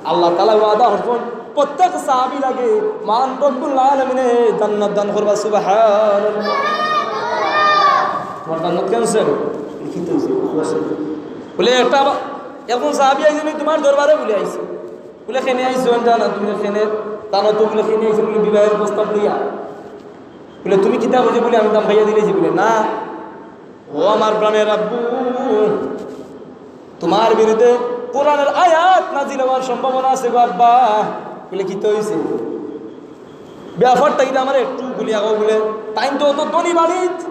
আল্লাহ তাআলা ওয়াদা করছইন, প্রত্যেক সাহাবী লাগি মহান রব্বুল আলামিনে জান্নাত দান করবা।" সুবহানাল্লাহ। তুমার জান্নাত cancel? লিখিত অইছে, বলে, একটা আবার একজন সাহাবী আইছইন তুমার দরবারে বলে আইছে। বলে, "কেনে আইছো জানো না, তুমি কেনে জানো তো?" বলে, "কেনে আইছো?" বলে, "বিবাহের প্রস্তাব লইয়া।" বলে, "তুমি কিতা কইছো?" বলে, "আমি দাম খাইয়া দিলাইছি।" বলে, "না, ও আমার প্রাণের আব্বু, তুমার বিরুদ্ধে কোরআনের আয়াত নাজিল অওয়ার সম্ভাবনা আছে গো আব্বা।" বলে, "কিতা অইছে?" "ব্যাপারটা কিতা আমারে একটু খুলিয়া কও।" বলে, "তাইন তো অত ধনী বাড়িত,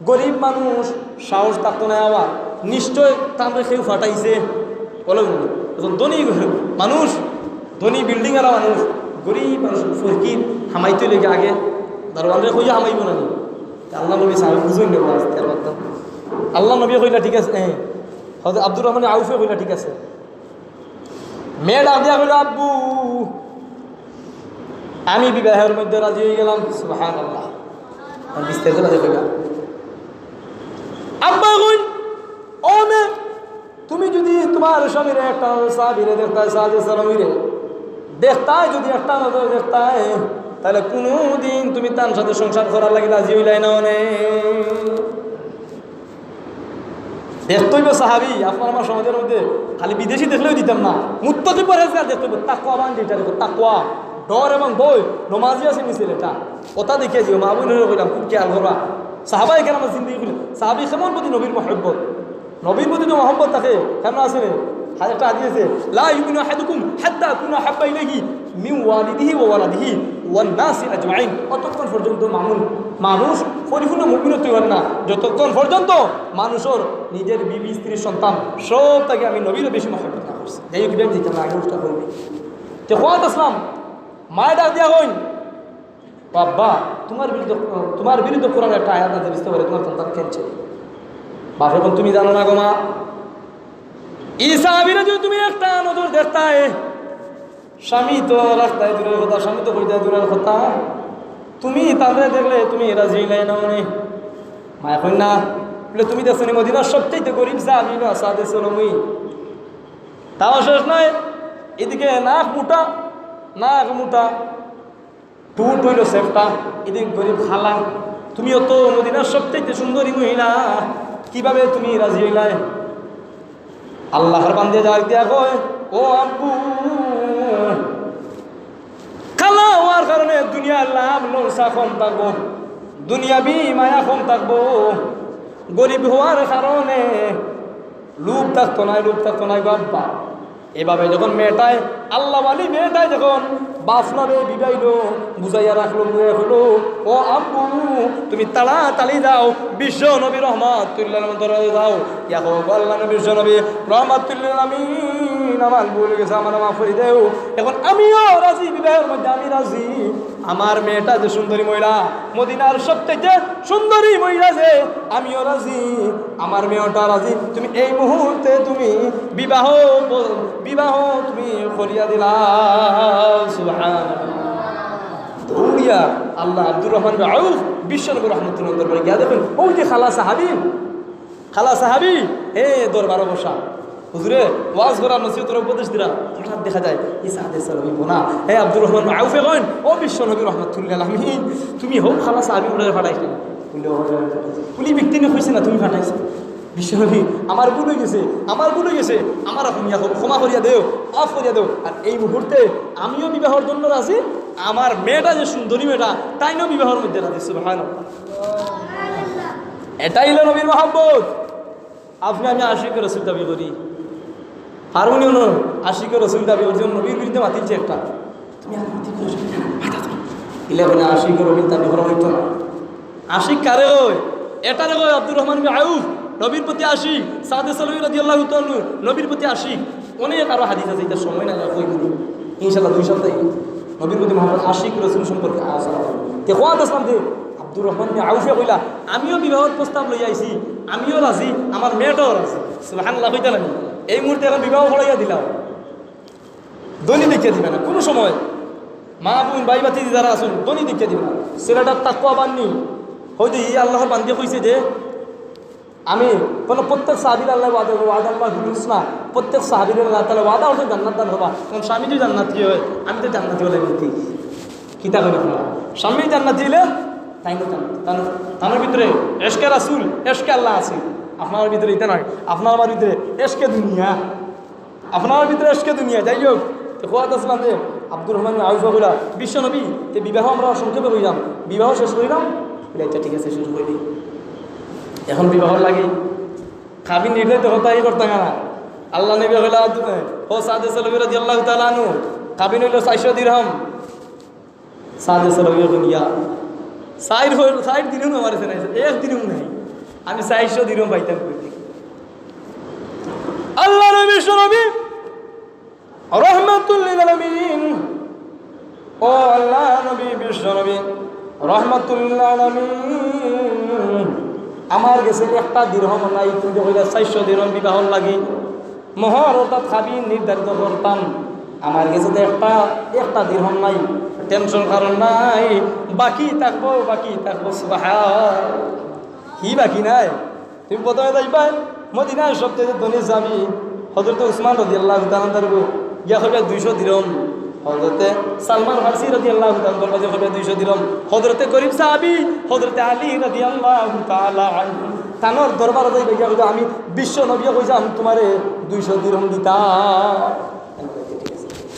গরিব মানুষ, সাহস থাকতো না আবার, নিশ্চয় তানরে কেউ পাঠাইছে।" বলে, "একজন ধনী মানুষ, ধনী বিল্ডিং আলা মানুষ, গরিব মানুষ, ফকির, হামাইতে অইলে আগে দারোয়ানরে কইয়া হামাইবো না নি?" তে আল্লার নবী সাহাবী বুঝইন না, আল্লার নবী কইলা, "ঠিক আছে।" হ্যাঁ, হযরত আব্দুর রহমান আউফে কইলা, "ঠিক আছে।" মেয়ে ডাক দিয়া কইলো, "আব্বু, আমি বিবাহের মধ্যে রাজি অইগেলাম।" সুবহানাল্লাহ। আর বিস্তারিত বাদে কইবা। আব্বা কইন, "ও মেয়ে, তুমি যদি তুমার স্বামীরে একটা সাহাবীরে দেখতায়, সাহাবী সালামীরে দেখতায়, যদি একটা নজর দেখতায়, তাইলে কুনুদিন তুমি তান সাথে সংসার করার লাগি রাজি অইলায় না অনে।" দেখতে অইবো সাহাবী, আপনার আমার সমাজর মধ্যে খালি বিদেশি দেখলেউ দিতাম না, মুত্তাকি পরহেজগার দেখতে অইবো, তাকওয়াবান যেটা দেখো, তাকওয়া, ডর এবং ভয়, নমাজি আছে মিছিল এটা। কথা দেখিয়া যাইও, মা-বইনরে কইলাম, খুব খেয়াল করবা। সাহাবায়ে কেরামর জিন্দেগি কইলাম, সাহাবী কেমন প্রতি নবীর মহব্বত, নবীর প্রতি তো মহব্বত থাকে, কেমন আছে রে? হাদিস একটা হাদিস আছে, "লা ইউমিনু আহাদুকুম হাত্তা আকুনা আহাব্বা ইলাইহি মিন ওয়ালিদিহি ওয়া ওয়ালাদিহি ওয়ান নাসি আজমাইন।" অতক্ষণ পর্যন্ত মানুষ, মানুষ পরিপূর্ণ মুমিন অইতে পারে না, যতক্ষণ পর্যন্ত মানুষর নিজের বিবি, স্ত্রী, সন্তান, সব থাকি আমি নবীরে বেশি মহব্বত না করছি। যাই হোক, ইটা দিতাম না, আগে উঠতে করবি। তে খোয়াত আসলাম, মায়ে ডাক দিয়া কইন, "বাবা, তুমার বিরুদ্ধে, তুমার বিরুদ্ধে কোরআন একটা আয়াত নাজিল অইতে পারে, তুমার সন্তান cancel।" বাপে কইন, "তুমি জানো না গো মা, ই সাহাবীরে যদি তুমি একটা নজর দেখতায়, স্বামী তো রাখতায় দূরের কথা, স্বামী তো কইতায় দূরের কথা, তুমি তারে দেখলে তুমি রাজি অইলায় না অনে।" মায়ে কইন, "না।" বলে, "তুমি দেখছো নি মদিনার সবচাইতে গরিব সাহাবী না, সাদে সলমী? তাও শেষ নায়, এদিকে নাক মুটা, নাক মুটা, ঠুট অইলো সেফটা, এদিকে গরিব কালা। তুমি অত মদিনার সবচাইতে সুন্দরী মহিলা, কিভাবে তুমি রাজি অইলায়?" আল্লাহর বান্দে ডাক দিয়া কয়, "ও আব্বু, কালা অওয়ার কারণে দুনিয়ার লাভ ললসা কম থাকবো, দুনিয়াবি মায়া কম থাকবো, গরিব অওয়ার কারণে লোভ থাকতো নায়, লোভ থাকতো নায় গো আব্বা।" এভাবে যখন মেয়েটায়, আল্লাহওয়ালি মেয়েটায় যখন বাফরে বুঝাইলো, বুঝাইয়া রাখলো, বুঝাইয়া কইলো, "ও আব্বু, তুমি তাড়াতাড়ি যাও, বিশ্ব নবী রহমাতুল্লিল আলামিন দরবারো যাও, ইয়া কও, গো আল্লাহ নবী, বিশ্ব নবী রহমাতুল্লিল আলামিন, আমার ভুল অই গেছে, আমারে মাফ করি দেও। এখন আমিও রাজি, বিবাহর মধ্যে আমি রাজি। আমার মেয়েটা যে সুন্দরী মহিলা, মদিনার সবথেকে সুন্দরী মহিলা যে, আমিও রাজি, আমার মেয়েটা রাজি। তুমি এই মুহূর্তে তুমি বিবাহ, বিবাহ তুমি করিয়া দিলাও।" সুবহানাল্লাহ। দৌড়িয়া আল্লাহ আব্দুর রহমান বিন আউফ, বিশ্ব নবী রহমাতুল্লিল আলামিন দরবারো গিয়া দেখইন, ওই যে খালা সাহাবী, খালা সাহাবী, হে দরবারো বসা। হুজুরে ওয়াজ করা, নসিহত করা, উপদেশ দিরা, হঠাৎ দেখা যায় ই সাদে সালামি বনা। হে আব্দুর রহমান বিন আউফে কইন, "ও বিশ্ব নবী রহমাতুল্লিল আলামিন, তুমি হউ খালা সাহাবী উনারে পাঠাইছো?" বলে, "ও, ও, ও।" বলে, "ই ব্যক্তিয়ে কইছে না তুমি পাঠাইছো?" "বিশ্ব নবী, আমার ভুল অই গেছে, আমার ভুল অই গেছে, আমারে ক্ষমা করিয়া দেও, মাফ করিয়া দেও। আর এই মুহূর্তে আমিও বিবাহর জন্য রাজি, আমার মেয়েটা যে সুন্দরী মেয়েটা, তাইনও বিবাহর মধ্যে রাজি।" সুবহানাল্লাহ। এটাই অইলো নবীর মহব্বত। আপনে আমি আশিক রসুল দাবি করি, পারমু নি অনো আশিক রসুল দাবি করি, যেমন নবীর বিরুদ্ধে মাতিলছে একটা, তুমি আর মাতি করো, মাথা ধরো। ইলা মানে আশিক রসুল দাবি করা অইতো না। আশিক কারে কয়? এটারে কয় আব্দুর রহমান বিন আউফ, নবীর প্রতি আশিক। সাদে সালামি রাদিয়াল্লাহু তাআলা আনহু, নবীর প্রতি আশিক। অনেক আরো হাদিস আছে, ইটা সময় নাই, আর কইমু নি। ইনশাআল্লাহ দুই সপ্তাহে নবীর প্রতি মহব্বত, আশিক রসুল সম্পর্কে আলোচনা করব। তে কওয়াত আছলাম যে আব্দুর রহমান বিন আউফে কইলা, "আমিও বিবাহর প্রস্তাব লইয়া আইছি, আমিও রাজি, আমার মেয়েটাও রাজি।" সুবহানাল্লাহ কইতা নানি? এই মুহূর্তে এখন বিবাহ পড়াইয়া দিলাও। ধনী দেখিয়া দিবা না কুনু সময়। মা, বোন, ভাই, ভাতিজি যারা আছইন, ধনী দেখিয়া দিবা না। ছেলেটার তাকওয়াবান নি, হয়তো ই আল্লাহর বান্দিয়ে কইছে যে আমি কোনো প্রত্যেক সাহাবীর আল্লাহ ওয়াদা, ওয়াদা আল্লাহ হুলুস না, প্রত্যেক সাহাবীর আল্লাহ তাআলা ওয়াদা করছে জান্নাত দান করবা। এখন স্বামী যদি জান্নাতি হয়, আমি তো জান্নাতি অইলে কি? কিতা কইন আপনারা? স্বামী জান্নাতি অইলে তাইনও জান্নাতি। তান, তান ভিতরে এশকে রাসূল, এশকে আল্লাহ আছে। আপনার ভিতরে ইটা নাই, আপনার আমার ভিতরে এশকে দুনিয়া। আপনার ভিতরে এশকে দুনিয়া, যাই হোক, তে কওয়াত আছলাম যে আব্দুর রহমান আউফে কইলা, "বিশ্ব নবী, তে বিবাহ আমরা সংক্ষেপে করিলাম, বিবাহ শেষ করিলাম?" বলে, "আচ্ছা, ঠিক আছে, শেষ করি দিই।" এখন বিবাহর লাগি কাবিন নির্ধারিত কথা ই করতাম না। আল্লাহ নবী কইলা, ও সাদে সালামি রাদিয়াল্লাহু তাআলা আনহু, কাবিন অইলো চাইরশো দিরহম। সাদে সালামি কইন, ইয়া, চাইর দিরহম আমারে জানাইছে, এক দিরহম নাই, আমি চাইরশো দিরহম পাইতাম কই থাকি? আল্লাহ নবী, বিশ্ব নবী, রহমাতুল লিল আলামিন, ও আল্লাহ নবী, বিশ্ব নবী, রহমাতুল লিল আলামিন, আমার গেছে একটা দিরহম নাই, তুমি কইলা চাইরশো দিরহম বিবাহর লাগি। মোহর অর্থাৎ কাবিন নির্ধারিত করতাম, আমার গেছে তো একটা, একটা দিরহম নাই। টেনশন কারণ নাই, বাকি থাকবো, বাকি থাকবো। সুবহান, কি বাকি নাই? তুমি প্রথমে যাইবা মদিনার সবচেয়ে ধনী সাহাবী হযরতে উসমান রাদিয়াল্লাহু তাআলা আনহু, গিয়া কইবা দুইশো দিরহম। হযরতে সালমান ফার্সি রাদিয়াল্লাহু তাআলা আনহু কইবা দুইশো দিরহম। হযরতে গরিব সাহাবী হযরতে আলী রাদিয়াল্লাহু তাআলা আনহু, তানর দরবারো যাইবা গিয়া কইবা, "আমি বিশ্ব নবীয়ে কইছলাম তুমারে দুইশো দিরহম দিতা।"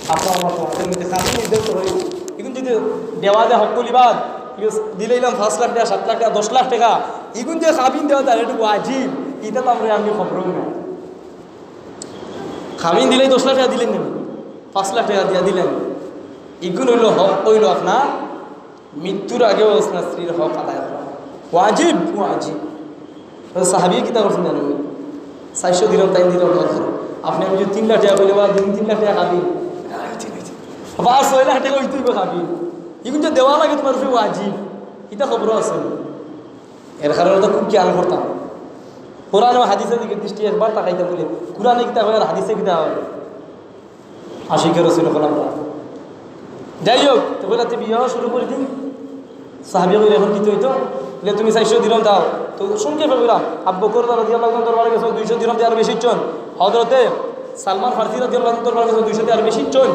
আপনার আমার সমাজের মধ্যে কাবিন নির্ধারিত অইবো। ইগুন যদি দেওয়া যায় হক্কল ইবাদ, ইগুন দিলাইলাম পাঁচ লাখ টেকা, সাত লাখ টেকা, দশ লাখ টেকা, ইগুন যে কাবিন দেওয়া যায়, ইটা ওয়াজিব, ইটা তো আমরা আমি খবরও না। কাবিন দিলাই দশ লাখ টেকা দিলাইন না, পাঁচ লাখ টেকা দিয়া দিলাইন। ইগুন অইলো হক, অইলো আপনার মৃত্যুর আগেও আপনার স্ত্রীর হক আদায় করা ওয়াজিব, ওয়াজিব। তো সাহাবী কিতা করছইন জানইন নি? চাইরশো দিরহম, তাইন দিরহম দরকার। আপনে আমি যদি তিন লাখ টেকা কইলে, বা দুই তিন লাখ টেকা কাবিন, পাঁচ ছয় লাখ টেকা অইতে অইবো কাবিন। ইগুন যে দেওয়া লাগে তুমার উপরে ওয়াজিব, ইটা খবরও আছে। এর কারণে তো খুব খেয়াল করতাম। কোরআন ও হাদিসের দিকে দৃষ্টি একবার তাকাইতাম বলে, কোরআনে কিতা কয় আর হাদিসে কিতা কয়। আশিকে রসুল হলাম না। যাই হোক, তো কইলা, "তে বিবাহ শুরু করি দিই।" সাহাবী কইলা, "এখন কিতা অইতো?" বলে, "তুমি চাইরশো দিরহম দাও।" তো সংক্ষেপে কইলাম, আবু বকর রাদিয়াল্লাহু আনহু দরবারো গেছইন, দুইশো দিরহম দিয়া আরো বেশি চাইছইন। হযরতে সালমান ফার্সি রাদিয়াল্লাহু আনহু দরবারো গেছইন, দুইশো দিয়া আরো বেশি চাইছইন।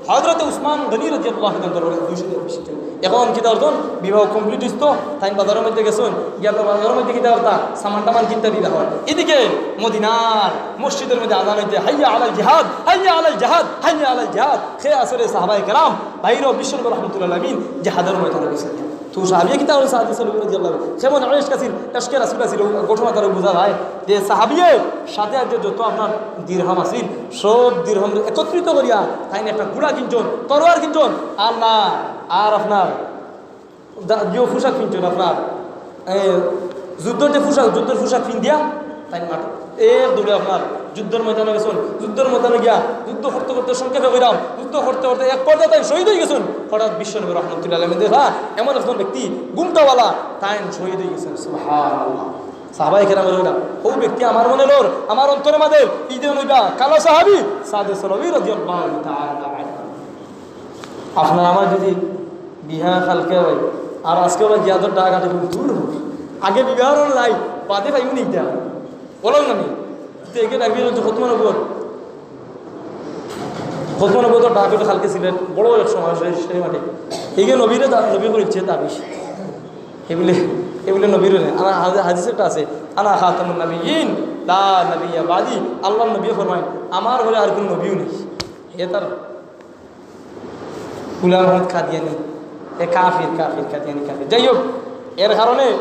হযরতে উসমান গনি রাদিয়াল্লাহু তাআলা আনহুর দরবারে দুইশো টেকা বেশি চাইল। এখন কিতা অর্জন? বিবাহ complete হইছে তো, তাইন বাজারর মধ্যে গেছইন, গিয়া তো বাজারর মধ্যে কিতা করতা? সামান টামান কিনতা বিবাহর। এদিকে মদিনার মসজিদর মধ্যে আজান হইতে, "হাইয়া আলাল জিহাদ, হাইয়া আলাল জিহাদ, হাইয়া আলাল জিহাদ।" হে আসরে সাহাবায়ে কেরাম, বাইরে বিশ্বনবী রহমতুল্লাহ আলামিন জিহাদর ময়দানে গেছইন। তো সাহাবিয়ে কিতা করইন? সাহাবী সাল্লাল্লাহু আলাইহি ওয়াসাল্লাম, যেমন ইশক আছিল, ইশকে রাসূল আছিল, ও ঘটনা তারা বুঝা যায় যে সাহাবিয়ে সাথে সাথে যত আপনার দিরহাম আছিল, সব দিরহাম একত্রিত করিয়া তাইন একটা ঘোড়া কিনছইন, তরোয়ার কিনছইন, আর না, আর আপনার দা-, ইয়ো পোশাক কিনছইন, আপনার, এ, যুদ্ধর যে পোশাক, যুদ্ধর পোশাক পিন্দিয়া তাইন মাঠো এক দৌড়ে আপনার যুদ্ধর ময়দানে গেছইন। যুদ্ধর ময়দানে গিয়া যুদ্ধ করতে করতে, সংক্ষেপে কইরাম, যুদ্ধ করতে করতে এক পর্যায়ে তাইন শহীদ হয়ে গেছইন। হঠাৎ বিশ্বনবী রহমতুল্লাহ আলাইহি দেখলা এমন একজন ব্যক্তি ঘুমটাওয়ালা, তাইন শহীদ হয়ে গেছইন। সুবহানাল্লাহ। সাহাবায়ে কেরামে কইলা, "ও ব্যক্তি আমার মনে লর, আমার অন্তরে মাদের, ইদে নইবা কালো সাহাবী সাদে সলবী রাদিয়াল্লাহু তাআলা আনহু।" আপনার আমার যদি বিয়া কালকে হয়, আর আজকে ওরা জিয়াদর ডাক আটে কিন্তু দূর হোক। আগে বিবাহর লাই, বাদে পাইব নি ইটা? বলুন না নি? তো একে ডাকবি হচ্ছে খতমা নবুয়ত। খতমা নবুয়তর ডাক হইলো কালকে সিলেট, বড় এক সমাবেশ হয় সেই মাঠে। এগে নবীরে দা-, নবী করে ইচ্ছে দাবি। এগুলি, এগুলি নবীর হলে। আমার হাদি-, হাদিস একটা আছে, "আনা খাতামুন নাবিয়্যিন, লা নাবিয়্যা বাদি।" আল্লাহর নবী ফরমায়, "আমার পরে আর কোনো নবীও নেই।" এ তার গুলাম আহমদ কাদিয়ানি, এ কাফির, কাফির, কাদিয়ানি কাফির। যাই হোক, এর কারণে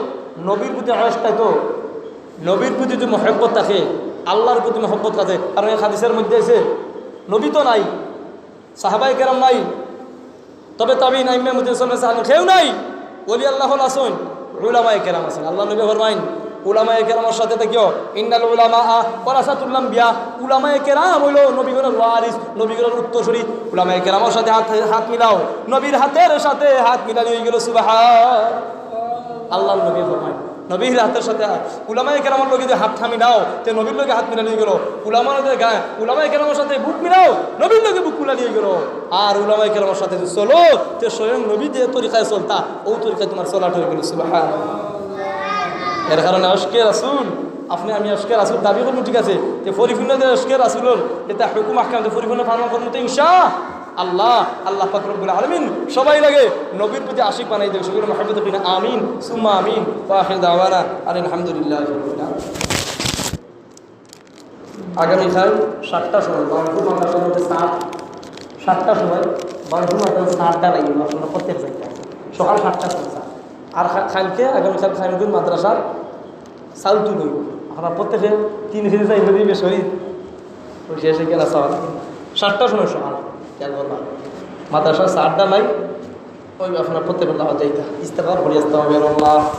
নবীর প্রতি আশকায় তো, নবীর প্রতি যদি মহব্বত থাকে, আল্লাহর প্রতি মহব্বত থাকে, কারণ এই হাদিসের মধ্যে আছে, নবী তো নাই, সাহাবায়ে কেরাম নাই, তবে তাবিন, আইম্মে মুতাসন্নিফিন কেউ নাই, ওলি আল্লাহ আছইন, উলামায়ে কেরাম আছইন। আল্লাহর নবী ফরমাইন, উলামায়ে কেরামর সাথে থাকিও, ইন্নাল উলামা ওয়ারাসাতুল আম্বিয়া, উলামায়ে কেরাম হইল নবীগণের ওয়ারিস, নবীগণের উত্তরসূরি। উলামায়ে কেরামর সাথে হাত, হাত মিলাও, নবীর হাতের সাথে হাত মিলানি হয়ে গেল। সুবহান। আল্লাহর নবী ফরমাইন, নবীর হাতের সাথে হাত, উলামায়ে কেরামর লগে যদি হাত মিলাও, তে নবীর লগে হাত মিলানি হয়ে গেল। উলামার লগে গা-, উলামায়ে কেরামর সাথে বুক মিলাও, নবীর লগে বুক মিলানি হয়ে গেল। আর উলামায়ে কেরামর সাথে যদি চলো, তে স্বয়ং নবী যে তরিকায় চলতা, ও তরিকায় তোমার চলাটা হয়ে গেল। সুবহান। এর কারণে ইশকে রাসূল, আপনি আমি ইশকে রাসূল দাবি করবো, ঠিক আছে, তে পরিপূর্ণ যে ইশকে রাসূলর এটা হুকুম আহকাম, তে পরিপূর্ণ পালন করবো তো ইনশা আল্লাহ। আল্লাহ পাক রব্বুল আলামিন সবাই লাগে নবীর প্রতি আশিক বানাই দেবে। সকলে মহব্বতে কিনা আমিন, সুম্মা আমিন। ওয়া আখির দাওয়ানা আলহামদুলিল্লাহি রাব্বিল আলামিন। আগামীকাল সাতটার সময় বাউন্ডুর মাদ্রাসার মধ্যে সাত, সাতটার সময় বাউন্ডুর মাদ্রাসার সাতটা লাগবে, আপনারা প্রত্যেক জায়গায় সকাল সাতটার সময় স্যার। আর খা-, কালকে, আগামীকাল খাইরুদ্দিন মাদ্রাসার চাউল তুলই, আপনারা প্রত্যেকে তিন কেজি চাইল দিবে শহীদ। ওই শেষে কেনা চাউল সাতটার সময় সকাল, খেয়াল করবা, মাদ্রাসার সাতটা নাই। ওই আপনারা প্রত্যেকে দাওয়াত যাইতা, ইস্তেগফার করি, আস্তাগফিরুল্লাহ,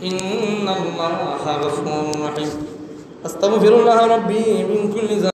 ইন্নাল্লাহা গাফুরুর রাহিম, আস্তাগফিরুল্লাহ রাব্বি মিন কুল্লি